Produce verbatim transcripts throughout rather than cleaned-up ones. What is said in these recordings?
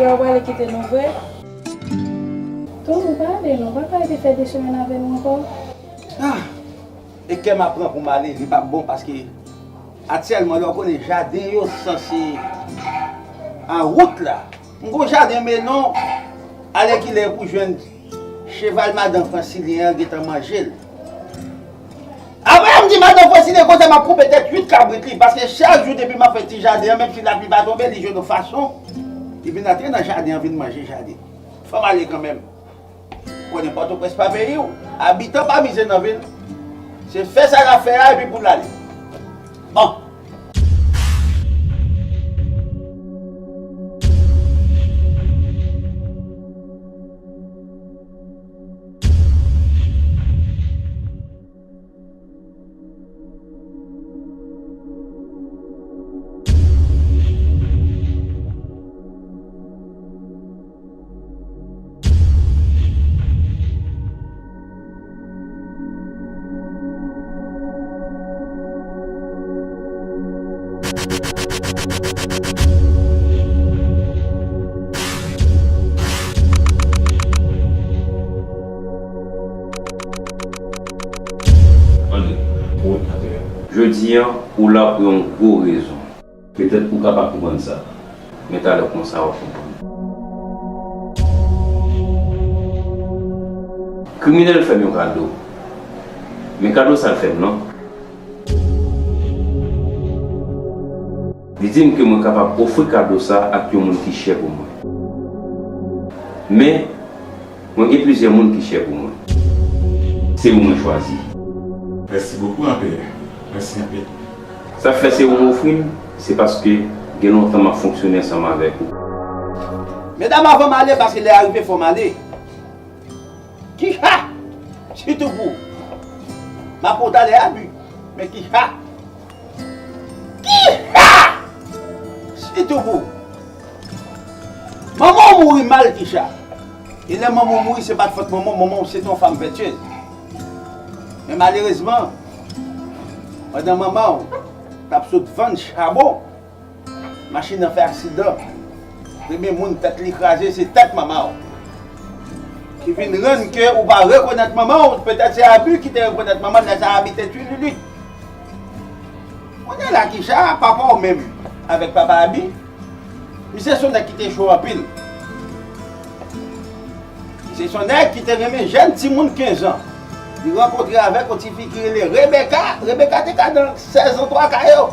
Ou prale kite nou vre? Tony, pa ale non, pa ka rete fè de semèn avè nou ankò. Ah! E kè m ap pran pou m ale, li p ap bon paske aktyèlman, lè w konnen jaden yo sanse an wout la. M gon jaden melon, alèkile pou jwenn cheval madan Fransilyen an gentan manje l. Apre m di madan Fransilyen konsa m ap koupe tèt uit kabrit li, paske chak jou depi m ap fè ti jaden an, menm si lapli pa tonbe, li jwenn yon fason, li vin antre nan jaden an, vin manje jaden. Fò m ale kanmenm. Konnen Pòtoprens pa peyi w. Abitan pa mize nan vil. Se fè sa l ap fè a epi pou l ale. Bon. Andre. Wi, André. Jodi a, ou la pou yon gwo rezon. Petèt ou ka pa konprann sa, men talè konsa w ap konprann. Kriminèl fè m yon kado, men kado sa l fè m lan, li di m ke mwen kapab ofri kado sa ak yon moun ki chè pou mwen. Men, mwen gen plizyè moun ki chè pou mwen. Se ou mwen chwazi. Mèsi bokou, Anpè. Mèsi anpil. Sa k fè se ou m ofri l, se paske gen lontan m ap fonksyone ansanm avèk ou. Medam, avan m ale, paske lè a rive, fò m ale. Kicha! Sitou pou ou. M ap konn talè a, wi. Men kicha! Kicha! Sitou pou ou. Manman w mouri mal, kicha. E lè manman w mouri, se pa t fòt manman w, manman w se t yon fanm vètyez. Men malerezman, pandan manman w t ap sot vann chabon, machin nan fè aksidan. Premye moun tèt li kraze, se tèt manman w. Ki vin rann ke ou pa rekonèt manman w, petèt se Abi ki te rekonèt manman, nèg sa a abite Tililit. Kounye a la, kicha, papa w menm avèk papa Abi, misye se yon nèg ki te cho anpil. Misye se yon nèg ki te renmen jèn timoun kenz an. Li rankontre avèk yon tifi ki rele Rebeka. Rebeka te ka nan sèz an twa kay yo.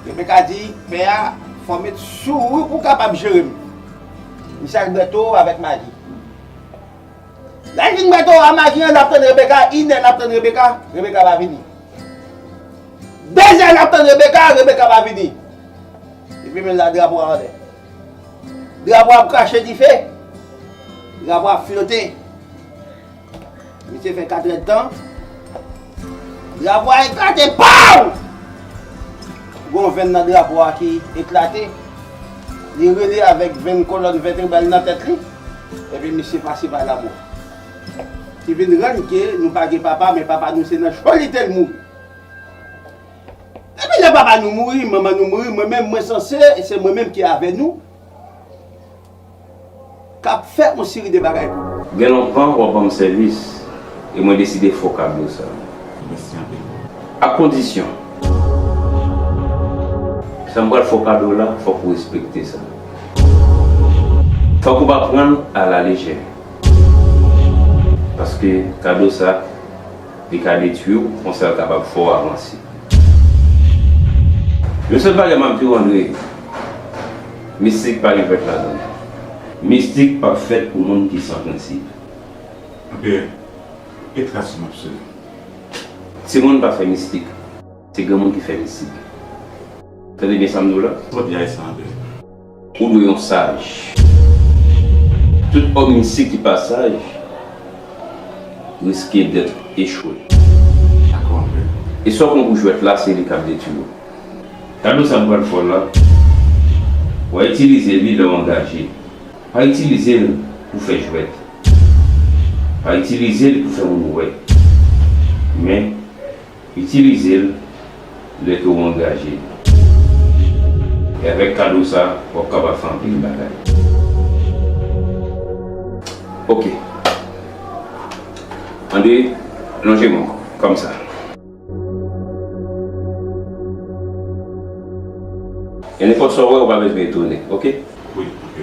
Rebeka di, pè a, fò w met sou ou pou w kapab jere m. Misye al bwè towo avèk Magi. Lè l fin bwè towo a Magi an, l ap tann Rebeka, inè l ap tann Rebeka, Rebeka pa vini. Dezè l ap tann Rebeka, Rebeka pa vini. Epi men la drapo a anlè. Drapo a ap krache dife. Drapo a ap flote. Misye fè katrèdtan. Drapo a eklate, paw! Gon venn nan drapo a ki eklate. Li rele avèk venn kolòn vètebral nan tèt li. Epi misye pase pa lanmò. Ki vin rann ke nou pa gen papa, men papa nou se nan cho li te l mouri. Epi lè papa nou mouri, manman nou mouri, mwen menm, mwen sanse, e se mwen menm ki avè nou, k ap fè yon seri de bagay pou nou. Gen lontan w ap ban m sèvis, e mwen deside fè w kado sa. Mèsi anpil. Ak kondisyon. Sa m pral fè w kado la, fòk ou respekte sa. Fòk ou pa pran l alalejè. Paske kado sa, li ka detwi w, konsa l kapab fè w avanse. Yon sèl bagay m ap di w, Andre, mistik pa gen jwèt ladan l. Mistik p ap fèt pou moun ki san prensip. Anpè, e tras ou m ap swiv. Timoun pa fè mistik. Se granmoun ki fè mistik. Tande byen sa m di w la. Ou dwe yon saj. Tout òm mistik ki pa saj riske dèt echwe. E sa w pran pou jwèt la, se li k ap detwi w. Kado sa m pral fè w la, w a itilize li lè w angaje. Pa itilize l pou fè jwèt. Pa itilize l pou fè moun wè. Men, itilize l lè ke w angaje l. E avèk kado sa, w ap kapab fè anpil bagay. Ok. Andre, lonje men w kòmsa. E nenpòt sa w wè, ou pa bezwen etone, ok? Wi, ok.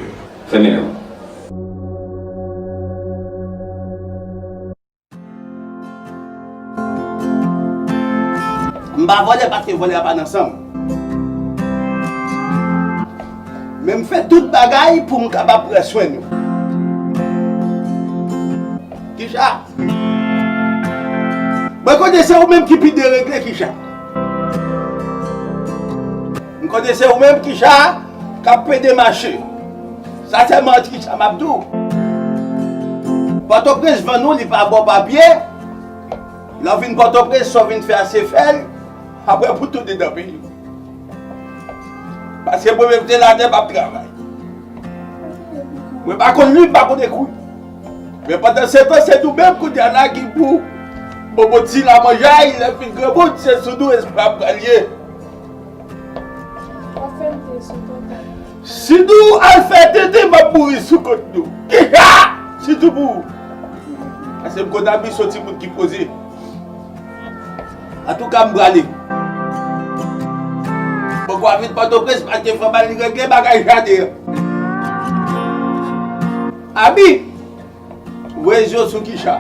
Fèmen men w. M pa vòlè paske vòlè a pa nan san m. Men m fè tout bagay pou m kapab pran swen nou. Kicha? Mwen konnen se ou menm ki pi deregle, Kicha. M konnen se ou menm, Kicha, k ap pede mache. Sa sèlman Kicha m ap di w. Pòtoprens vann ou, li pa ba w papye. Lè w vin Pòtoprens, sa w vin fè a se fè l, apre pou tounen nan peyi w. Paske mwen menm te latè m ap travay. Mwen pa konn li, m pa konn ekri. Men pandan se tan, se nou menm kounye a la ki pou bobo ti lamanjay, lè fin granmoun, se sou nou espwa pral ye. W ap fè m te sou tonton. Si nou al fè tete, m ap mouri sou kont nou. Kicha! Sitou pou ou. Paske m konn abi soti moun ki poze. Antouka, m prale. Poko a vin Pòtoprens paske fò m al regle bagay jaden an. Abi, voye zye w sou Kicha.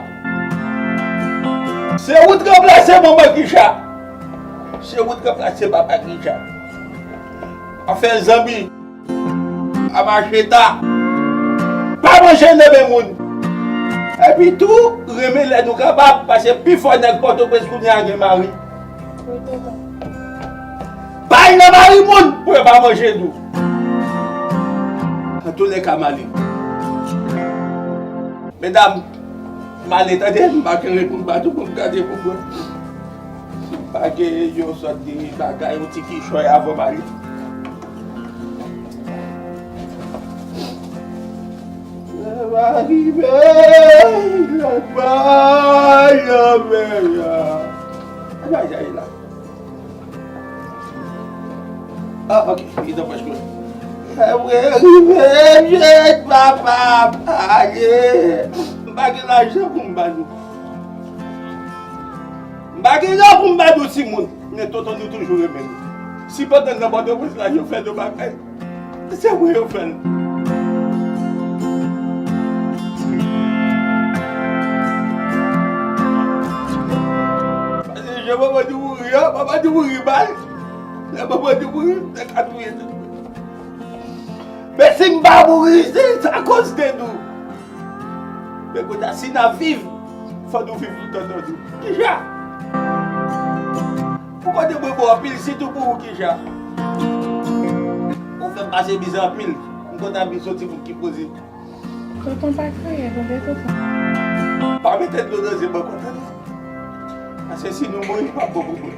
Se ou t ranplase manman Kicha. Se ou t ranplase papa Kicha. Afè zanmi. Pa mache ta. Pa manje nan men moun. Epi tou, renmen lè nou kapab, paske pifò nèg Pòtoprens kounye a gen mari. Pa al nan mari moun pou yo pa manje nou. Antoulèka, m ale. Medam, m ale tande, m pa gen ret pou m bat ou pou m gade pou mwen. Si m pa gen yon sòt de bagay, yon ti kichòy avan m ale. Sa va rive, lòt bò lanmè a. Bagay la. Ah, ok, li nan pòch mwen. Lè mwen rive, jèt papa, pale. M pa gen lajan pou m ba nou. M pa gen lajan pou m ba nou timoun. Men tonton nou toujou renmen nou. Si pandan n nan Pòtoprens la, yo fè nou bagay, se mwen yo fè l. Paske jan manman nou mouri an, manman nou mouri mal. Lè manman nou mouri, m te ka touye tèt mwen. Men si m pa mouri, se akoz de nou. Men kounye a, si n ap viv, fò nou viv pou tonton nou. Kicha? Ou konnen mwen bon anpil, sitou pou ou, Kicha. Ou fè m pase mizè anpil. M konn abi soti moun ki poze. Tonton pa kriye, tande, tonton. Pa mete dlo nan zye m ankò, tande. Paske si nou mouri, pa bon pou mwen.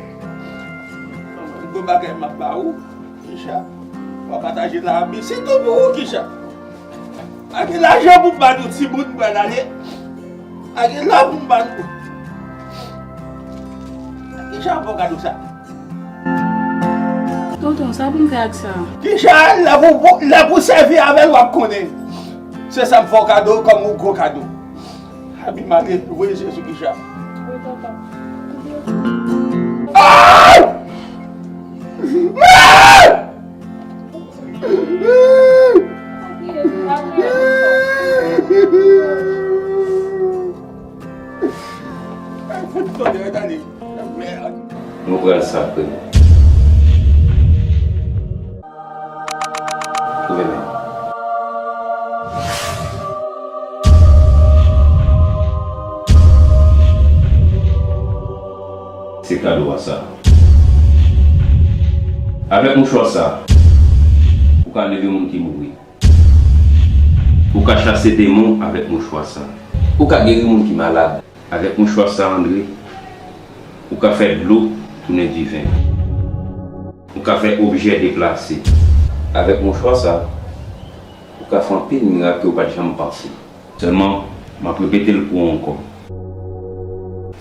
Gon bagay m ap ba ou, Kicha. W ap pataje lavi, sitou pou ou, Kicha. Pa gen lajan pou m ba nou timoun, m pral ale. Pa gen lajan pou m ba nou. Kicha, bon kado sa. Tonton, sa pou m fè ak sa? Kicha, lè pou, lè pou sèvi avè l, w ap konnen. Se sa m fè w kado kòm yon gwo kado. Abi, m ale, voye zye sou Kicha. Wi, tonton. Ah! Ah! Fout tonè, gade. Mèd. Nou pral sakre. Ou renmen. Se kado a sa. Avèk mouchwa sa, ou ka leve moun ki mouri. Ou ka chase demon avèk mouchwa sa. Ou ka geri moun ki malad. Avèk mouchwa sa, Andre, ou ka fè dlo tounen diven. Ou ka fè objè deplase. Avèk mouchwa sa, ou ka fè anpil mirak ke w pa t janm panse. Sèlman, m ap repete l pou ou ankò.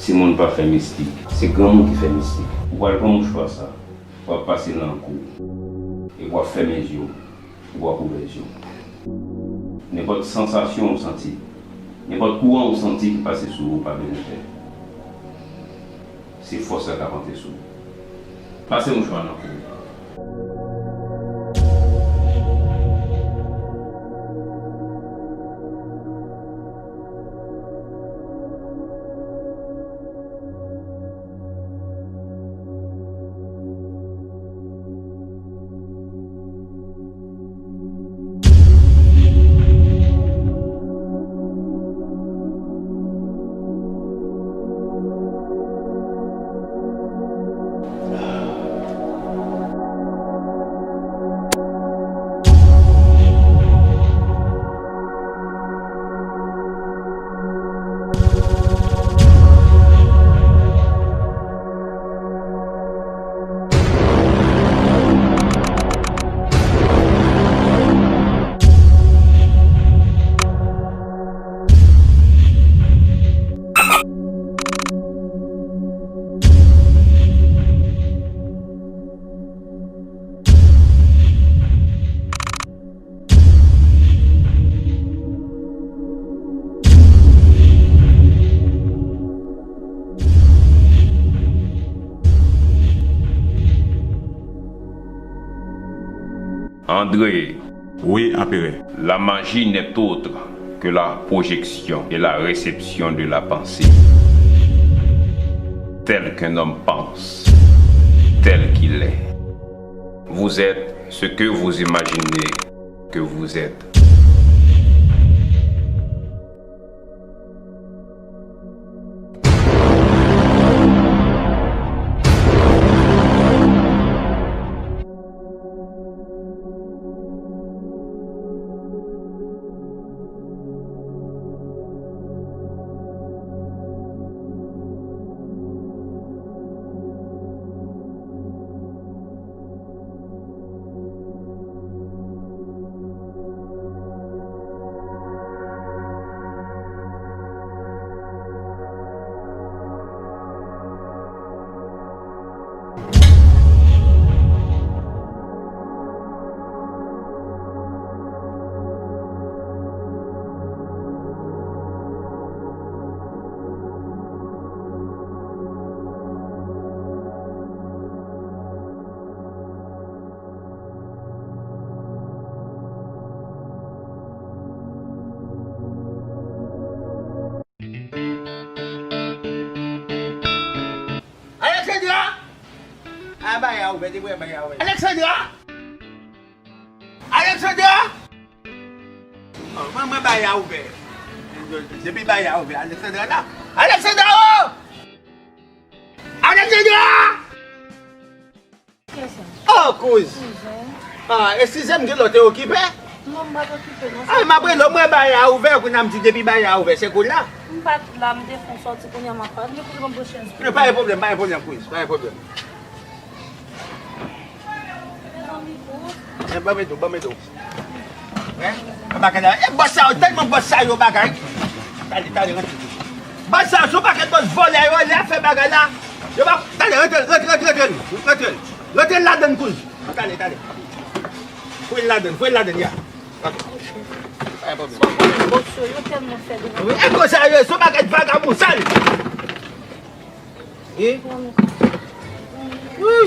Se moun pa fè mistik, se granmoun ki fè mistik. Ou pral pran mouchwa sa, w ap pase nan kou, epi w ap fèmen zye w. Ou ap ouvè zye w. Nenpòt sansasyon ou santi, Nenpòt kouran ou santi ki pase sou ou, pa bezwen pè. Se fòs la k ap antre sou ou. Pase mouchwa nan kou ou. André. Wi, Anperè. La magie n'est autre que la projection et la réception de la pensée. Tel qu'un homme pense, tel qu'il est. Vous êtes ce que vous imaginez que vous êtes. Alexandra! A, bay a ouvè, depi bay a ouvè. Alexandra! Alexandra! Oh, mwen, mwen bay a ouvè. Depi bay a ouvè, Alexandra la. Alexandra, oh! Alexandra! Kiyès sa? Oh, kouz. Kouzen. Ah, eskize m, gen lè w te okipe. Non, m pa t okipe, non. Ay, m ap rele w, mwen bay a ouvè, kounye a m di depi bay a ouvè, se kounye a. M pa t la, m te fon sòti, kounye a m ap pale. Koute m bouch. Non, pa gen pwoblèm, pa gen pwoblèm, kouz, pa gen pwoblèm. Mezanmi, kouz. E, ban m ede w, ban m ede w. Hein? Bagay la. E bòs sa yo, tèlman bòs sa yo bagay. Tande, tande, rantre. Bòs sa yo, se yon pakèt bòs vòlè yo, lè y ap fè bagay la. Yo pa, tande, rantre, rantre, rantre, rantre, rantre. Rantre ladann, kouz. Tande, tande. Foure l ladann, foure l ladann, ya. Ok. Pa gen pwoblèm. Sa w konnen bòs yo, yo tèlman fè de... Wi, e konsa yo, se yon pakèt vagabon sal. Wi. Wi.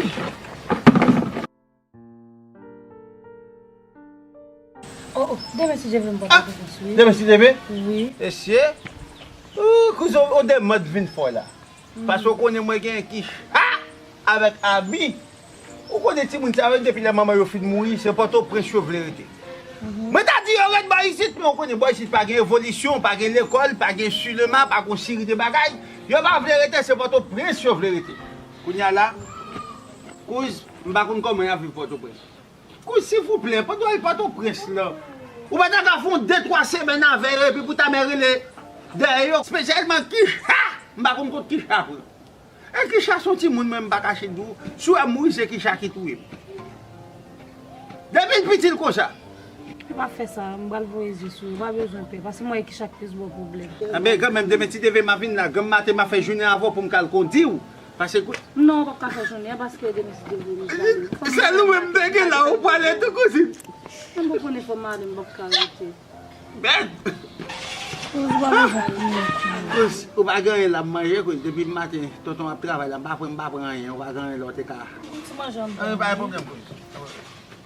Oh, oh, demen si Dye vle m pral... Ah! Demen si Dye vle? Wi. Mesye. Ooh, kouz, on demand vin fè la. Paske w konnen mwen gen kicha avèk abi. Ou konnen timoun sa yo, depi lè manman yo fin mouri, se Pòtoprens yo vle rete. Mwen ta di yo ret bò isit, men w konnen bò isit pa gen evolisyon, pa gen lekòl, pa gen sinema, pa gen seri de bagay. Yo pa vle rete, se Pòtoprens yo vle rete. Kounye a la, kouz, m pa konn kòman y ap viv Pòtoprens. Kouz, silvouplè, pandan w al Pòtoprens lan, ou pa ta ka fè yon de twa semèn avè yo, epi pou ta mè rele dèyè yo, espesyalman kicha, m pa konn kot kicha pran. E kicha se yon timoun, mwen, m pa kache di w, si w wè m mouri, se kicha ki touye m. Depi l piti, l konsa. Pa fè sa, m pral voye zye sou ou, ou pa bezwen pè, paske m wè kicha k plis ba w pwoblèm. Enben, granmè m, demen ti deve m a vin la, granm maten m a fè jounen avè w pou m ka al kondi w. Pase kou... Non, w p ap ka fè jounen an paske demen si Dye vle nou prale. Sèl ou menm m te gen la, ou prale tou, kouzin. Mwen m konprann fò m ale, m p ap ka rete. Mèd! Kouz, ou pa gen anyen la, m manje, kouz. Depi maten, tonton ap travay la, m pa pran, m pa pran anyen, ou pa gen anyen la, ou te ka. Yon ti manje anndan. Anyen, pa gen pwoblèm, kouz.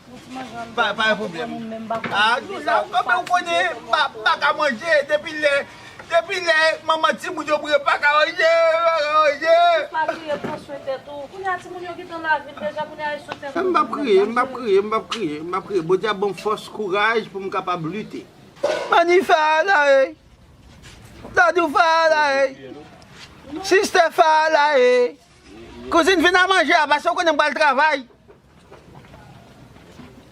Yon ti manje anndan. Pa, pa gen pwoblèm. Mwen menm, m pa pran. Ah, kouz la, ou konnen, m pa, m pa ka manje, depi lè, depi lè, manman timoun yo mouri, m pa ka manje, m pa ka manje. Pa kriye, pran swen tèt ou. Kounye a, timoun yo gentan lavi deja, kounye a, e sou tèt ou. M p ap kriye, m p ap kriye, m p ap kriye, m p ap kriye. Bondye ap ban m fòs, kouraj pou m kapab lite. Mani Fara la, ey. Dadou Fara la, ey. Sistè Fara la, ey. Kouzin, vin a manje a, paske w konnen m pral travay.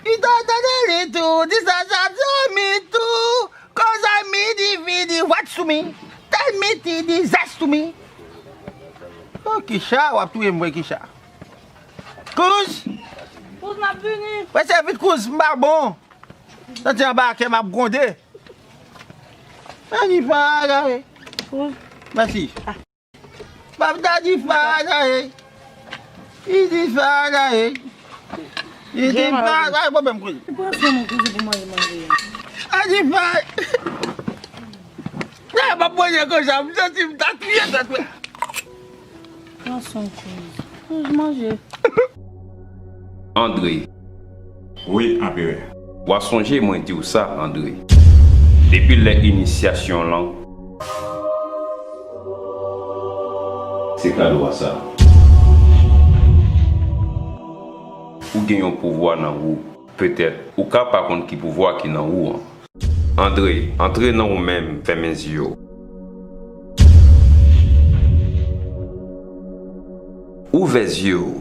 Ita tande li tou, di sa sa di mi tou. Koza mi di vidi, what to me? Tell me ti disaster to me. Oh, Kisha, w ap touye m, vre, Kisha. Kouz! Kouz, m ap vini. Wè, se vit, kouz, m pa bon. Santi anba kè m ap gwonde. Mani Fara la, ey. Mèsi. Pap Daddy Fara la, ey. Idi Fara la, ey. Idi Fara, pa gen pwoblèm, kouz. Pran swen mwen, kouz, pou manje, manje. Daddy Fara. Sa m ap manje konsa, m santi m ta touye tèt mwen. Pran swen, kouz. Kouz, manje. André. Wi, Anperè. W a sonje mwen di w sa, André. Depi lè inisyasyon lan, se kado a sa. Ou gen yon pouvwa nan ou. Petèt, ou ka pa konn ki pouvwa ki nan ou an. André, antre nan ou menm, fèmen zye w. Ouvè zye w.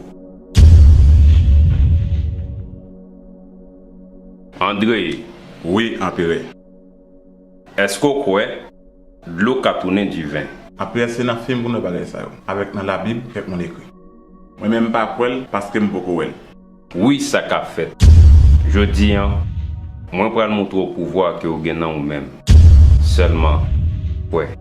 André. Wi, Anperè. Èske w kwè dlo ka tounen diven? Anperè, se nan fim pou n wè bagay sa yo, avèk nan Labib, kèk moun ekri. Mwen menm, m pa kwè l, paske m poko wè l. Wi, sa ka fèt. Jodi a, mwen pral montre w pouvwa ke w gen nan ou menm. Sèlman, kwè.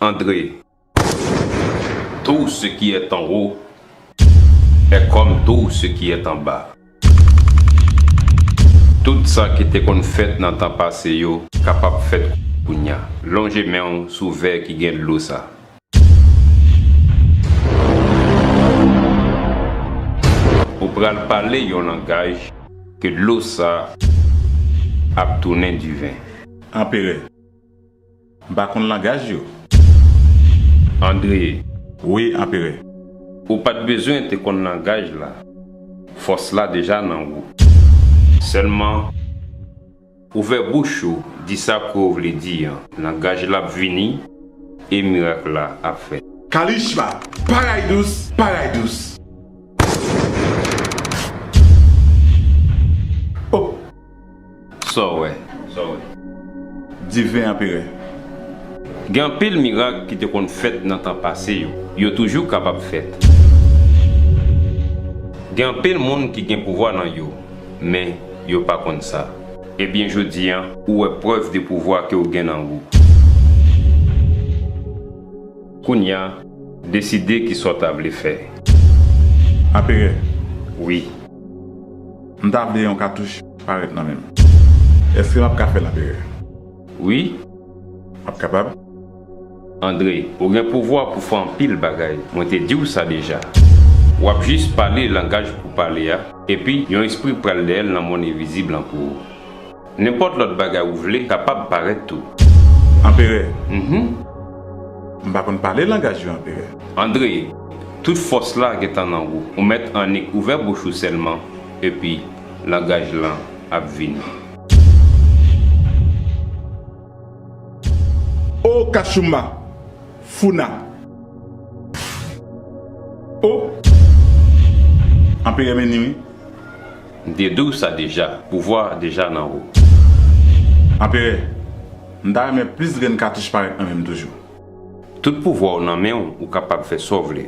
André. Tout ce qui est en haut est comme tout ce qui est en bas. Tout sa ki te konn fèt nan tan pase yo kapab fèt kounya. Lonje men w sou vè ki gen dlo sa. Ou pral pale yon langaj ke dlo sa ap tounen diven. Anperè. M pa konn langaj yo. André. Wi, Anperè. Ou pa t bezwen te konn langaj la. Fòs la deja nan ou. Sèlman, ouvè bouch ou, di sa ke w vle di an. Langaj la ap vini, e mirak la ap fèt. Kalishma, bagay dous, bagay dous. Oh! Sa w wè? Sa w wè? Diven, Anperè. Gen anpil mirak ki te konn fèt nan tan pase yo. Yo toujou kapab fèt. Gen anpil moun ki gen pouvwa nan yo, men yo pa konn sa. Ebyen, jodi a, ou wè prèv de pouvwa ke w gen nan ou. Kounya, deside kisa w ta vle fè. Anperè. Wi. M ta vle yon katouch parèt nan men m. Èske m ap ka fè l, Anperè? Wi. M ap kapab? André, ou gen pouvwa pou fè anpil bagay. Mwen te di w sa deja. W ap jis pale langaj pou pale a, epi yon espri pral dèyè l nan mond envizib lan pou ou. Nenpòt lòt bagay ou vle kapab parèt tou. Anperè. Mhm. M pa konn pale langaj yo, Anperè. André, tout fòs la gentan nan ou. Ou mèt annik ouvè bouch ou sèlman, epi langaj lan ap vini. O Kachumba, Funa. O! Anperè, men ni wi. M te di w sa deja, pouvwa a deja nan ou. Anperè, m ta renmen plis grenn katouch parèt nan men m toujou. Tout pouvwa w nan men w, ou kapab fè sa w vle.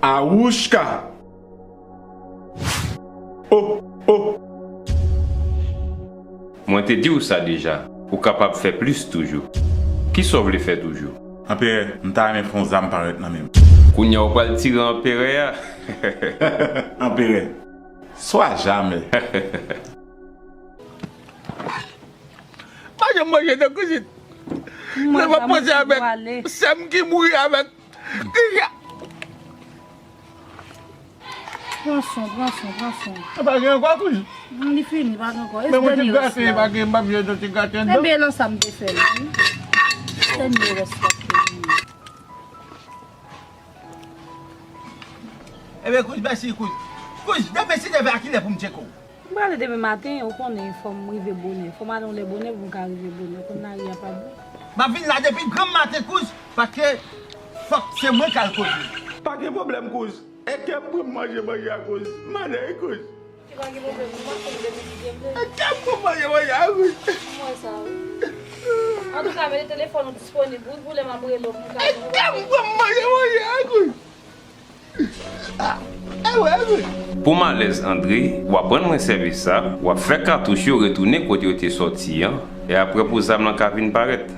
Awouchka! Oh, oh! Mwen te di w sa deja, ou kapab fè plis toujou. Kisa w vle fè toujou? Anperè, m ta renmen fè yon zam parèt nan men m. Kounye a w pral tire anperè a. Anperè, swa jamè. Pa janm manje non kouzin. Mwen m ap panse avèk sè m ki mouri avèk Kisa? Pran swen, pran swen, pran swen. E pa gen ankò, kouz? Li fini, pa gen ankò. E dènye rès la. Men mwen te gate, pa gen, m ap jwe nan ti gate anndan. Enben, nan sa m te fè l, wi. Dènye rès la ki fini. Enben, kouz, mèsi, kouz. Kouz, demen si nèf è, a kilè pou m tcheke w? M prale demen maten, ou konnen, fò m rive bonè. Fò m ale yon lè bonè pou m ka rive bonè. Konn lari a pa bon. M ap vin la depi granm maten, kouz, paske fòk se mwen k al kote. Pa gen pwoblèm, kouz. E kè m pran manje, manje a, kouz. M ale, wi, kouz. Ki pa gen pwoblèm, nou mache depi ki gen vle. E kè m pran manje, manje a, kouz. M wè sa, wi. Antouka, mete telefòn ou disponib, wi, pou lè m ap rele w pou m ka... E kè m pran manje, manje a, kouz. Pou malèz André, w ap rann mwen sèvis sa, w ap fè katouch yo retounen kote yo te sòti an, e apre pou zam lan ka vin parèt.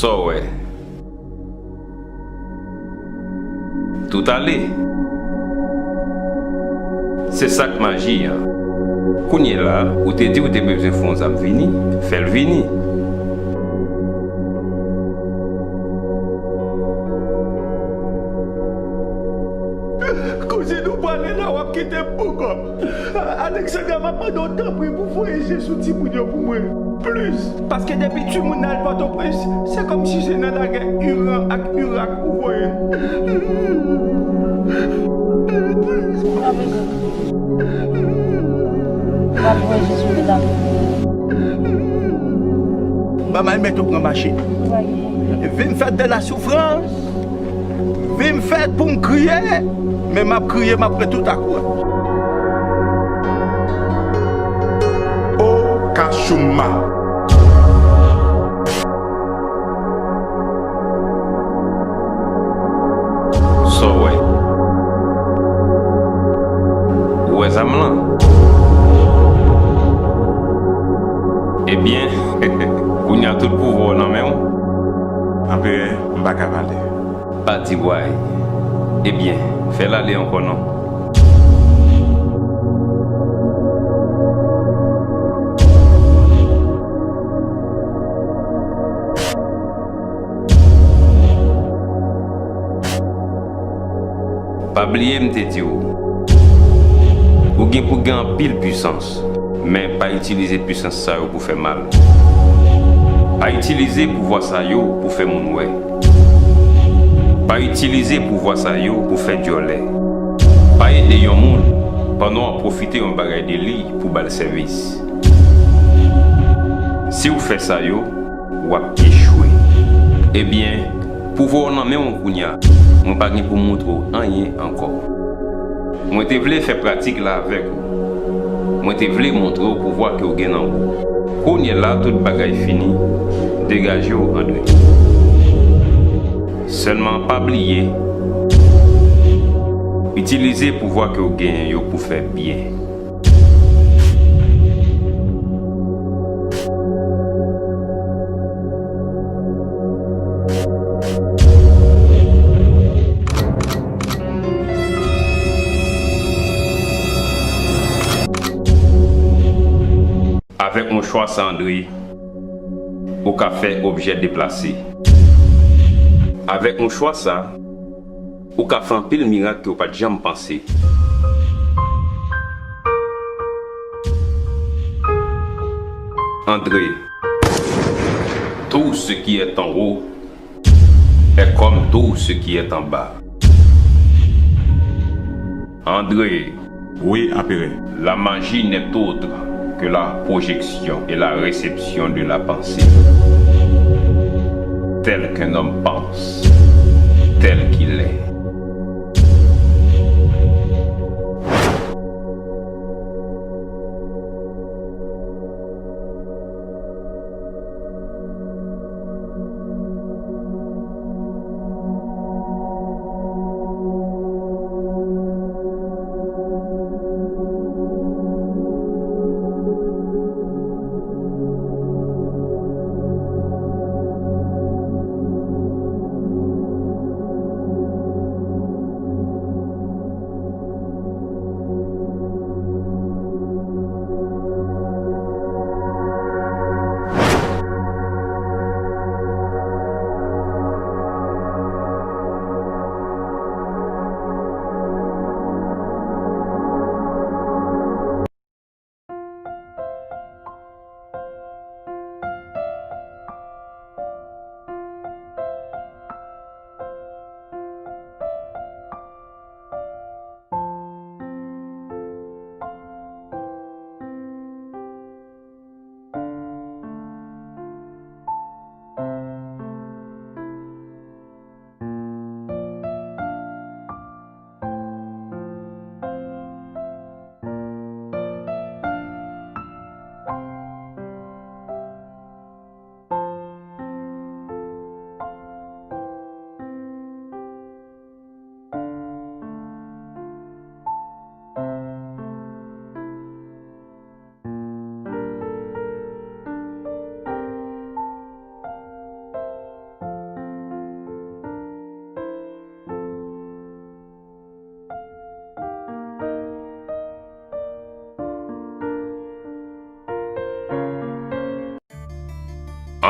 Sa w wè? Tout ale. Se sa k maji an. Kounye la, ou te di ou te bezwen fè yon zam vini, fè l vini. Kouzin, ou prale la, w ap kite m poukò m. Alexandra, m ap mande w tanpri pou voye je sou timoun yo pou mwen. Plis. Paske depi timoun nan al Pòtoprens, se kòmsi se nan lagè Iran ak Irak ou voye l. Ban m al mete w pran mache. Vin fè de la soufrans. Vi m fèt pou m kriye, men m ap kriye, m ap pran tout akou a. O Kachouma. Sa w wè? Ou wè zam lan? Ebyen, kounye a tout pouvwa w nan men w. Anperè, m pa ka pale. Pa di bway. Ebyen, fè l ale ankò non. Pa bliye m te di w, ou gen pou gen anpil pisans, men pa itilize pisans sa yo pou fè mal. Pa itilize pouvwa sa yo pou fè moun wè. Pa itilize pouvwa sa yo pou fè dyòlè. Pa ede yon moun pandan w ap pwofite yon bagay de li pou ba l sèvis. Si w fè sa yo, w ap echwe. Ebyen, pouvwa w nan men w kounye a, mwen pa gen pou m montre w anyen ankò. Mwen te vle fè pratik la avèk ou. Mwen te vle montre w pouvwa ke w gen nan ou. Kounye la, tout bagay fini. Degaje w, André. Sèlman pa bliye, itilize pouvwa ke w genyen yo pou fè byen. Avèk yon chwa sa, André, ou ka fè objè deplase. Avèk yon chwa sa, ou ka fè anpil mirak ke w pa t janm panse. André, tout ce qui est en haut est comme tout ce qui est en bas. André. Oui, Anperè. La magie n'est autre que la projection et la réception de la pensée. Tel qu'un homme pense, tel qu'il est.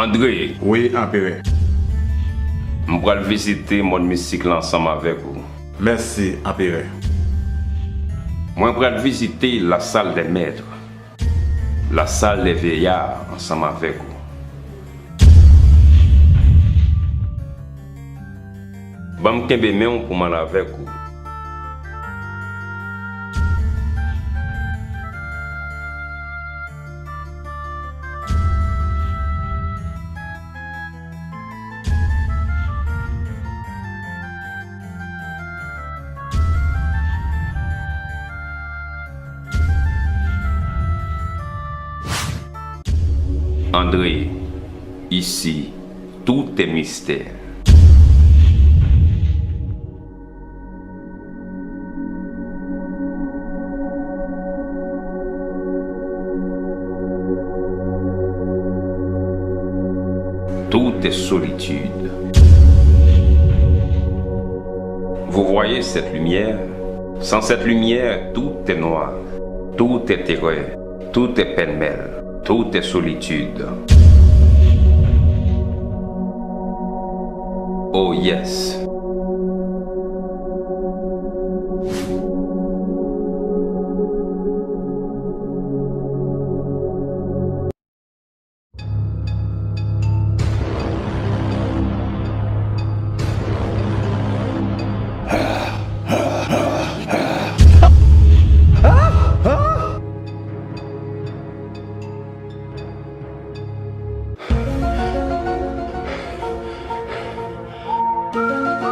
André, wi, Anperè. M pral vizite mond mistik la ansanm avèk ou. Mèsi, Anperè. Mwen pral vizite la salle des maîtres, la salle des vieillards ansanm avèk ou. Ban m kenbe men w pou m al avèk ou. André, ici, tout est mystère. Tout est solitude. Vous voyez cette lumière? Sans cette lumière, tout est noir, tout est terreur, tout est pêle-mêle, tout est solitude. Oh yes.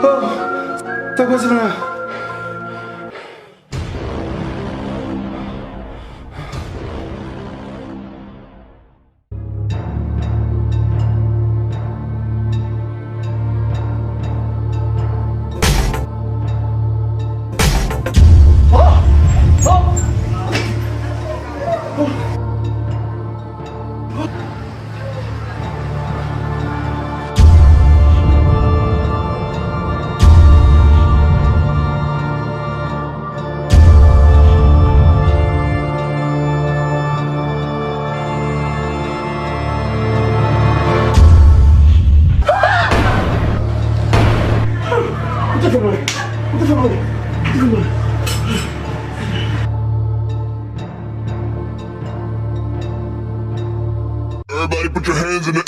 Oh, sa k pase la? Everybody put your hands in the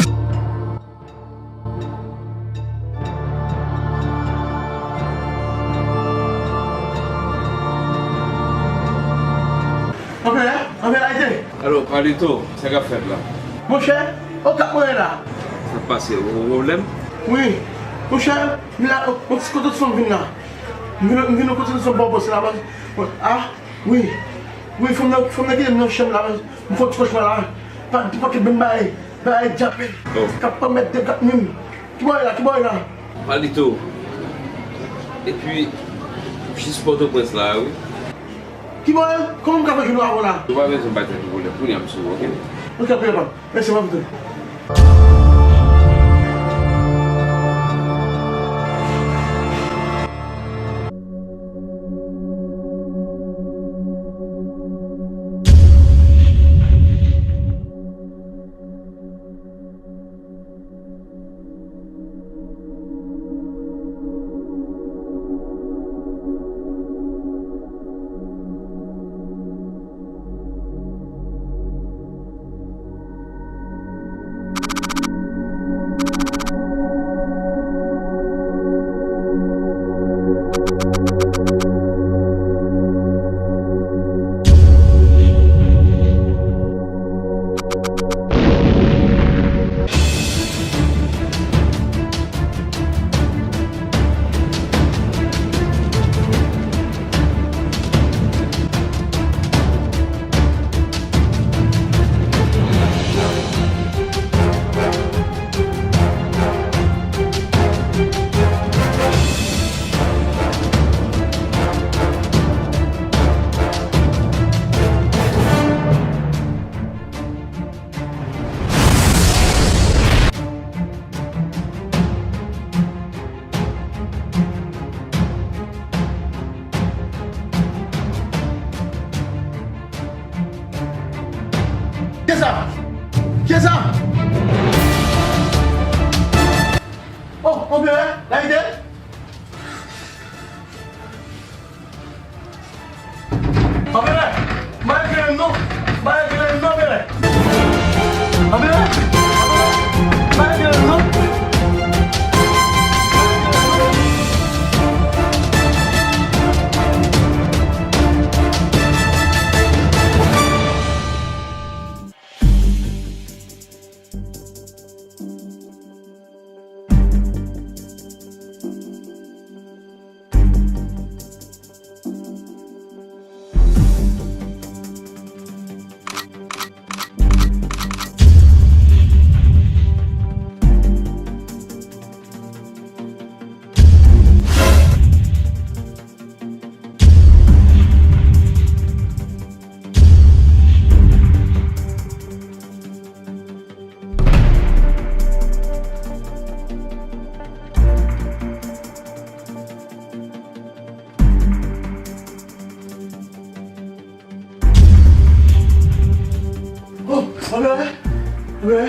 Anpè, anpè, arete! Alo, Palito, sa k ap fèt la? Monchè, Okap mwen ye la. Sa k pase? Ou gen pwoblèm? Wi. Monchè, m la, o, o, kote sou m vin la. M vin, m vin kote sou m pran pòs la, man. Ah, wi. Wi, fò m nan, fò m nan kite m nan chanm la, man. M fè yon ti kòchma la. Pa, pa kite m bay. Bay djab, men. Oh. K ap pèmèt de kat mim. Ki bò w ye la? Ki bò w ye la? Palito. Epi, jis Pòtoprens la, wi. Ki bò w ye? Kòman m ka fè jwenn ou avè w la? Ou pa bezwen bay tèt ou pwoblèm. Kounye a m sou ou, oke? Oke, anpil pa. Mèsi, m ap vin. Non, pa rete la non, Bèlè. Anbèlè, pa rete la non. Oh, anbèlè, anbèlè.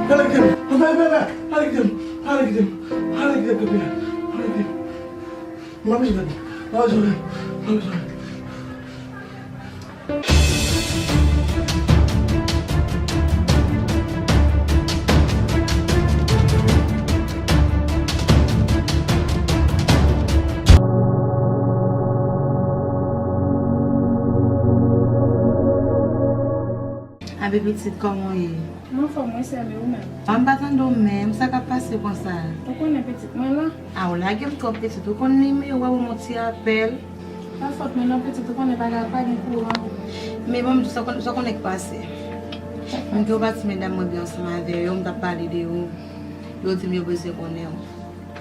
Ale kite m! Papa, papa, ale kite m! Ale kite m! Ale kite m, ale kite m! M ap jwenn, m ap jwenn, m ap jwenn. Abi pitit, kòman w ye? M anfòm wi sè m, e ou menm? A, m pa tande w menm, sa k ap pase konsa? Ou konnen pitit mwen la. A, ou lage m twòp pitit, ou konn nimewo a, ou ban m yon ti apèl. Pa fòt mwen non pitit, ou konnen bagay pa gen kouran. Men ban m di w sa, w konn, sa w konnen k pase. Moun ki yo pati medam mwen byen ansanm avè yo, m t ap pale de ou. Yo di m yo bezwen konnen w.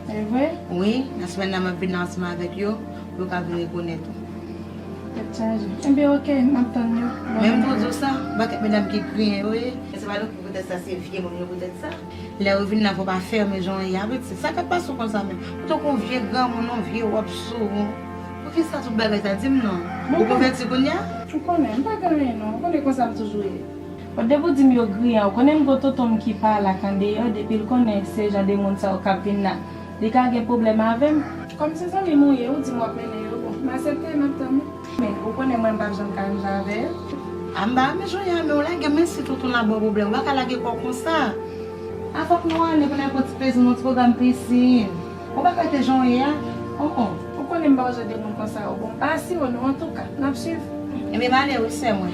E vre? Wi, nan semèn nan m ap vin la ansanm avèk yo, pou yo ka vin rekonèt ou. Tèt chaje. Enben, oke, m ap tann yo. Men m tou di w sa, pakèt medam ki griyen yo ye. E se pa nou ki poutèt sa, se vye moun yo poutèt sa. Lè yo vin la, fò pa fèmen jan w ye a, pitit. Sa k ap pase w konsa menm? Ou tankou yon vye granmoun, yon vye wòb sou ou. Poukisa tout bagay sa? Di m non. Ou konvèti kounye a? Ou konnen, m pa gen anyen non. Ou konnen konsa m toujou ye. Bon, depi w di m yo griyen, ou konnen m gen tonton m ki pa la k andeyò, depi l konnen se jan de moun sa yo k ap vin la, li ka gen pwoblèm avè m. Kòm se zanmi m ou ye, ou di m w ap mennen yo, bon, m aksepte, m ap tann ou. Men, ou konnen mwen m p ap janm ka range avè yo. A, m pa renmen jan w ye a, men w lage m, men si tonton la ba w pwoblèm, ou pa ka lage kò w konsa. A, fòk nou ale pou n al pran ti plezi, yon ti pwogram pisin. Ou pa ka rete jan w ye a. Oh, oh. Ou konnen m pa yon jan de moun konsa yo. Bon, m pa asire w non, antouka, n ap swiv. Ebyen, m ale wi, sè mwen.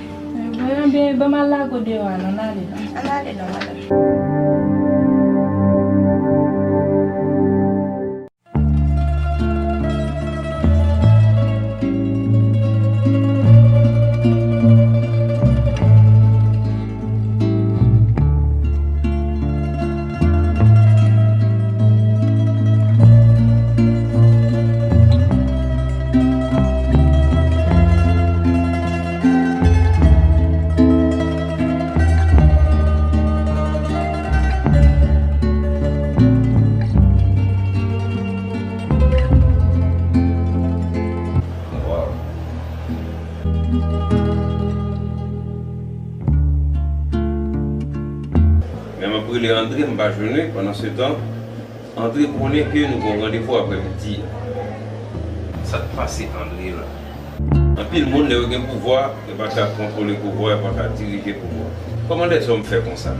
Ebyen, ebyen, ban m al lage w deyò a, non, n ale non. Ann ale non, madanm. Waw. Men m ap rele Andre, m pa jwenn li. Pandansetan, Andre konnen ke nou gen yon randevou aprèmidi a. Sa k pase Andre la? Anpil moun, lè yo gen pouvwa, yo pa ka kontwole pouvwa, yo pa ka dirije pouvwa. Kòman lèzòm fè konsa?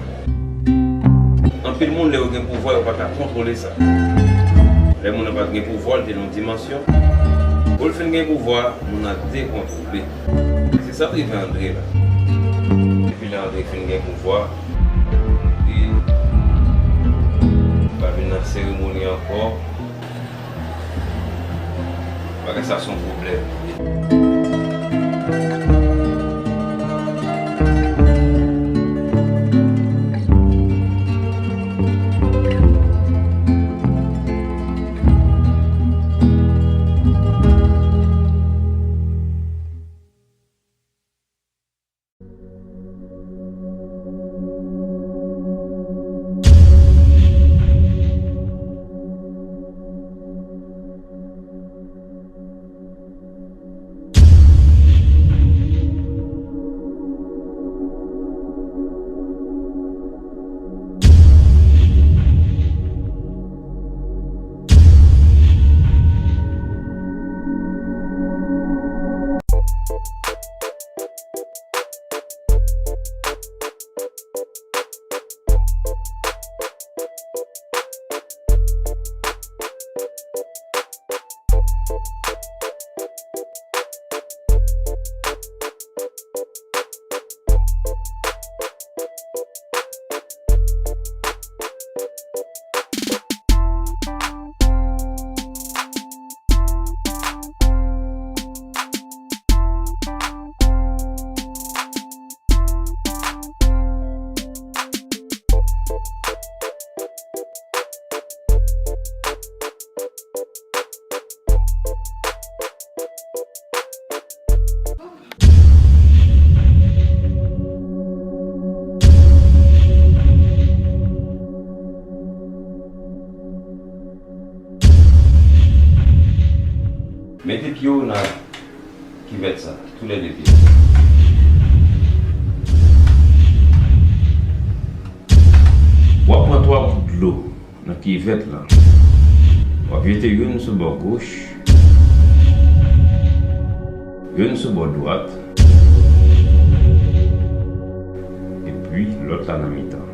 Anpil moun, lè yo gen pouvwa, yo pa ka kontwole sa. Lè moun nan pa t gen pouvwa, l te nan yon dimansyon. Pou l fin gen pouvwa, moun nan dekontwole. Se sa k rive Andre la. Depi lè Andre fin gen pouvwa, li pa vin nan seremoni ankò. Bagay sa se yon pwoblèm. Mete pye w nan kivèt sa, toulède pye. W ap pran twa gout dlo nan kivèt la. W ap jete youn sou bò goch, youn sou bò dwat, epi lòt la nan mitan.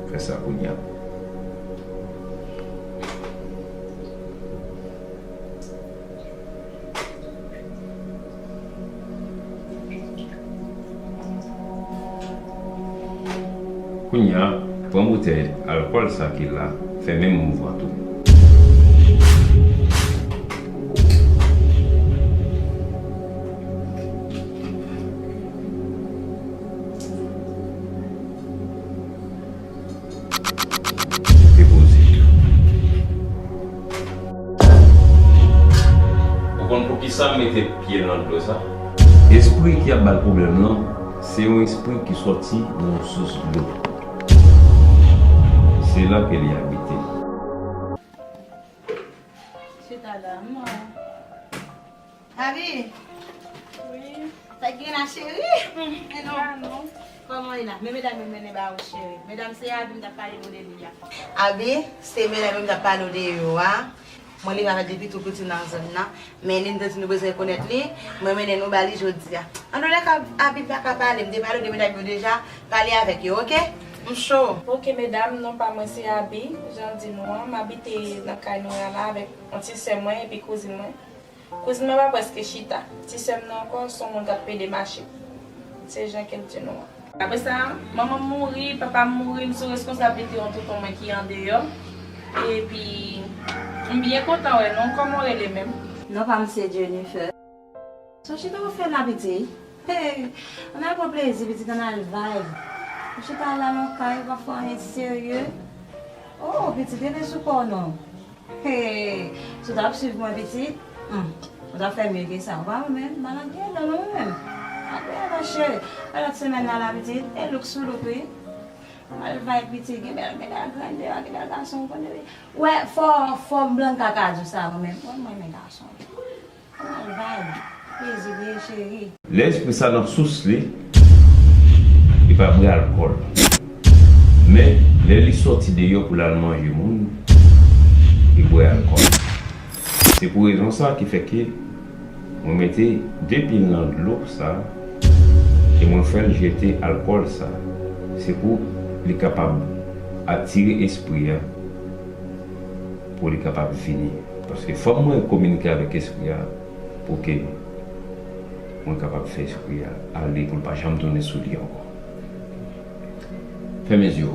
Fè sa kounye a. Kounye a, pran boutèy alkòl sa ki la, fè menm mouvman tou. Depoze. Ou konn poukisa m mete pye l nan dlo sa? Espri ki ap ba l pwoblèm nan, se yon espri ki sòti nan yon sous dlo. Se la ke li abite. Chita la, mwen. Abi! Wi. Sa k gen la, cheri? Hmm, e non. Kòman w ye la? Men medam yo mennen ba ou, cheri. Medam, se Abi m t ap pale nou de li a. Abi, se medam yo m t ap pale w de yo a. Mwen li avèk depi tou piti nan zòn nan. Men li m te di nou bezwen konèt li. Mwen mennen nou ba li jodi a. Antoulèka, Abi pa ka pale. M te pale w de medam yo deja. Pale avèk yo, oke? M cho. Oke, medam, non pa mwen se Abi. Jan m di nou an, m abite nan kay nou an la avèk yon ti sè mwen epi kouzin mwen. Kouzin mwen pa prèske chita. Ti sè m nan ankò, se yon moun k ap pede mache. Se jan ke l di nou an. Apre sa, manman m mouri, papa m mouri, m sou reskonsablite yon tonton mwen ki andeyò. Epi, m byen kontan wè nou. Kòman w rele menm? Non pa m se Jennifer. Sa w chita w fè la, pitit? Hey, ann al pran plezi, pitit, ann al vibe. Ou chita la nan kay, ou pa fè anyen serye. Oh, pitit, rete sou kò w non. Hey, si w t ap swiv mwen, pitit, hmm, ou t ap fè mye ke sa. Ou pa wè menm, malad gen dan nan ou menm. Apre, mache, a lòt semèn nan la, pitit, e look sou look, wi. Al vibe, pitit, gen bèl, gen bèl grann deyò, gen bèl gason, ou konnen, wi. Wè, fò, fò Blanka ka di w sa, mwen menm, mwen, mwen renmen gason. Al vibe. Plezi vre, cheri. Lè espri sa nan sous li, li pa bwè alkòl. Men, lè li sòti deyò pou l al manje moun, li bwè alkòl. Se pou rezon sa ki fè ke mwen mete de pye l nan dlo sa e mwen fè l jete alkòl sa. Se pou li kapab atire espri a, pou li kapab vini. Paske fò mwen kominike avèk espri a pou ke mwen kapab fè espri a ale, pou l pa janm tounen sou li ankò. Fèmen zye w.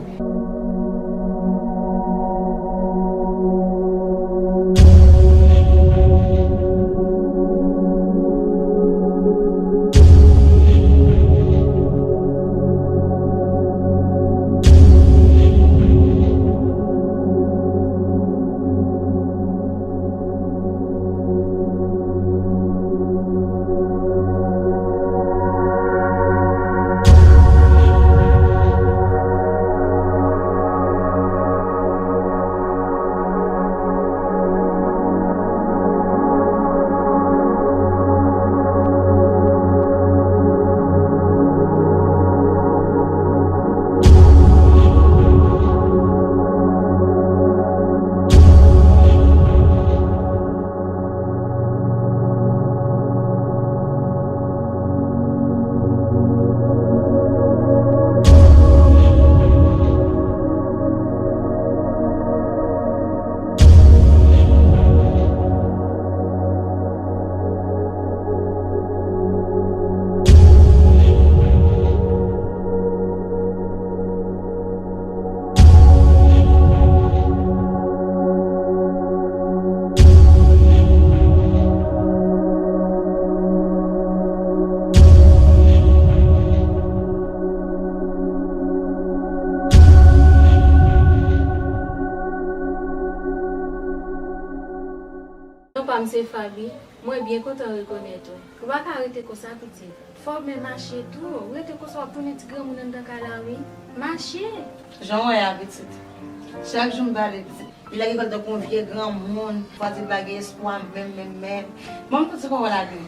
Non pa m se Faby, mwen byen kontan rekonèt ou. Ou pa ka rete konsa, pitit. Fò w men mache tou. Ou rete konsa, w ap tounen ti granmoun anndan kay la, wi. Mache! Jan w wè a, pitit. Chak jou m pale, pitit. Li lage kò l tankou yon vye granmoun, fò di l pa gen espwa, menm, menm, menm. Mwen, m konn se kòman w lage.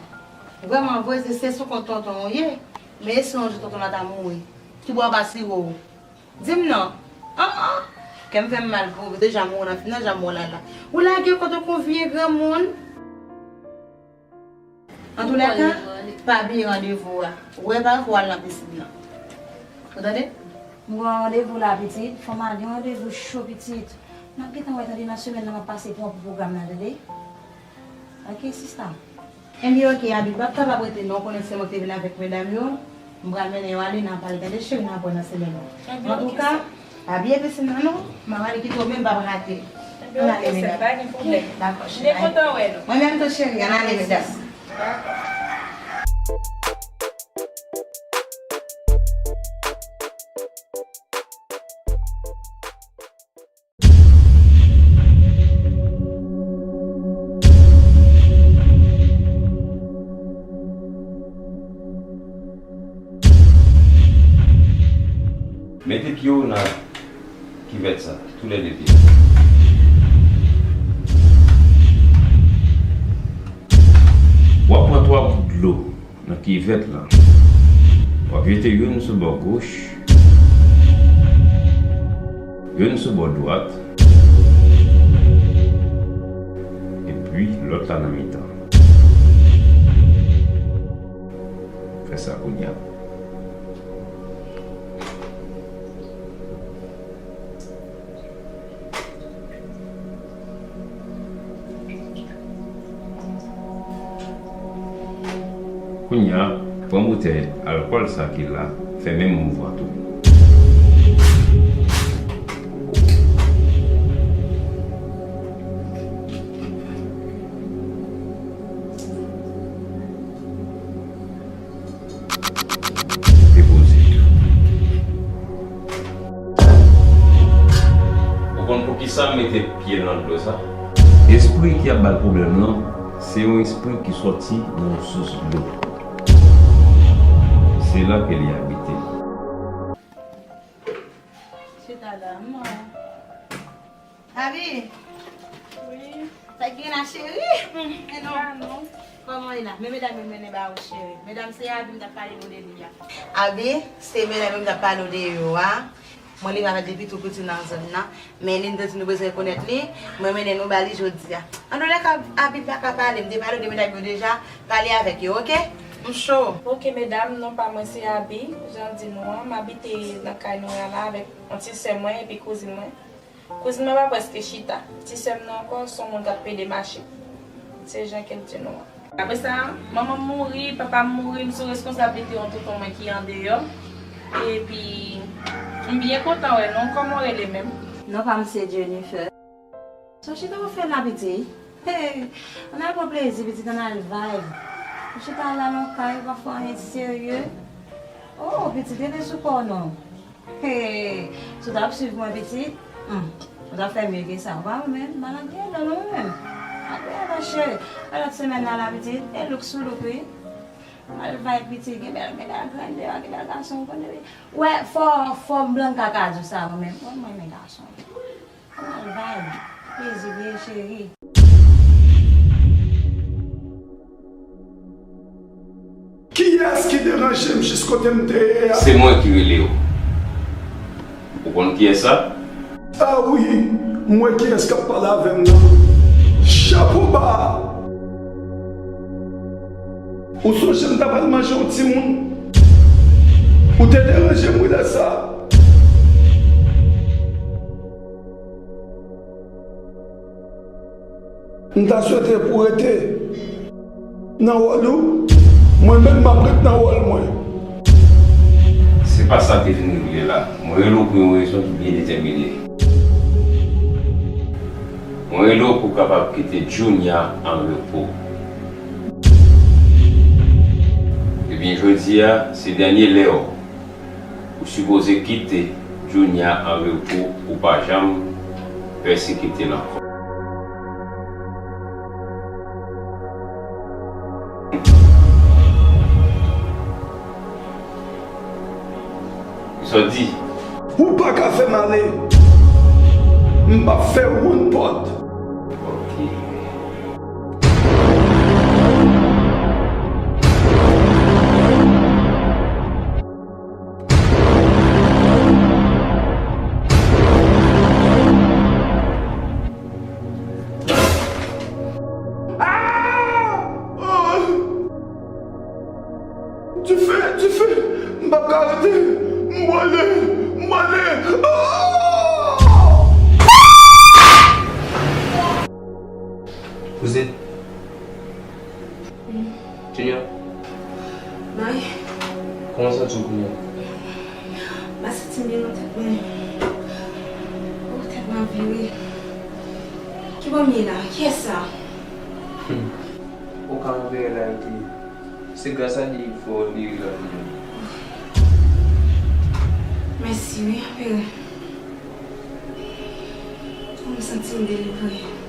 Vrèman vre, se, se sou kont tonton w ye, men e si yon jou tonton la ta mouri? Ki bò w ap asire w? Di m non. An, an. Kè m fè m mal pou ou. Deja mwen nan, nan jan mwen la la. Ou lage kò tankou yon vye granmoun. Antoulèka, pa bliye randevou a. Ou wè pa fò al nan pisin nan. Ou tande? M gen yon randevou la, pitit. Fò m al gen yon randevou cho, pitit. M ap gentan wè, tande, nan semèn nan, m ap pase pran pou pwogram nan, tande? Ok, sista. Ebyen, ok, Abi, m p ap kapab rete non, ou konnen se mwen ki te vin avèk medam yo. M pral mennen yo ale nan pale, tande cheri, n a wè nan semèn nan. Antouka, pa bliye pisin nan non, m ap ale kite w, men m p ap rate. Ebyen, ok, sè, pa gen pwoblèm. Dakò, cheri. M byen kontan wè nou. Mwen menm tou, cheri, ann ale, medam. Dakò. Mete pye w nan kivèt sa, toulède pye. W ap pran twa gout dlo nan kivèt la. W ap jete youn sou bò goch, youn sou bò dwat, epi lòt la nan mitan. Fè sa kounye a. Kounye a, pran boutèy alkòl sa ki la, fè menm mouvman tou. Depoze. Ou konn poukisa m mete pye l nan dlo sa? Espri ki ap ba l pwoblèm lan, se yon espri ki sòti nan yon sous dlo. Se la ke li abite. Chita la, m. Abi! Wi. Sa k gen la, cheri? Hmm, e non. Kòman w ye la? Men medam yo mennen ba ou, cheri. Medam, se Abi m t ap pale nou de li a. Abi, se medam yo m t ap pale w de yo a. Mwen li avèk depi tou piti nan zòn nan. Men li, m te di nou bezwen rekonèt li. Mwen mennen nou ba li jodi a. Antoulèka, Abi pa ka pale. M te pale w de medam yo deja. Pale avèk yo, oke? M cho. Oke, medam, non pa mwen se Abi. Jan m di nou an, m abite nan kay nou an la avèk yon ti sè mwen epi kouzin mwen. Kouzin mwen pa prèske chita. Ti sè m nan ankò, se yon moun k ap pede mache. Se jan ke l di nou an. Apre sa, manman m mouri, papa m mouri, m sou responsablite yon tonton mwen ki andeyò. Epi, m byen kontan wè nou. Kòman w rele menm? Non pa m se Jennifer. Sa w chita w ap fè la, pitit? Hey, ann al pran plezi, pitit, ann al vibe. Ou chita la nan kay, ou pa fè anyen serye. Oh, pitit, rete sou kò w non. Hey, si w t ap swiv mwen, pitit, hmm, ou t ap fè mye ke sa. Ou pa wè menm, malad gen dan non ou menm. Apre, mache, lòt semèn nan la, pitit, e look sou look, wi. Al vibe, pitit, gen bèl, gen bèl grann deyò, gen bèl gason, ou konnen, wi. Wè, fò, fò Blanka ka di w sa, mwen menm. Mwen, mwen renmen gason. Ann al vibe. Plezi vre, cheri. Kiyès ki deranje m jis kote m te ye a? Se mwen ki rele w. Ou konn kiyès sa? A wi, m wè kiyès k ap pale avè m nan. Chapo ba! Ou sonje m ta pral manje yon timoun? Ou te deranje m wi lè sa. M ta swete pou w rete nan wòl ou, mwen menm m ap ret nan wòl mwen. Se pa sa k te vin regle la. Mwen rele w pou yon rezon ki byen detèmine. Mwen rele w pou w kapab kite Junia an repo. Ebyen, jodi a, se dènye lè w. Ou sipoze kite Junia an repo pou w pa janm pèsekite l ankò. Sa w di? Ou pa ka fè m ale. M M p ap fè w rann pòt. Ok. Ah! Ah! Dife! Dife! M p ap ka rete! M prale! M prale! Ah! Kouzin. Junior. May. Kòman w santi w kounye a? M pa santi m byen non, tèt mwen. Oh, tèt mwen ap vire. Kibò m ye la? Kiyès sa? Hmm. Ou ka anpere la, ete. Se gras a li pou li rive la kounye a. Mèsi wi, anpere. Oh, m santi m delivre.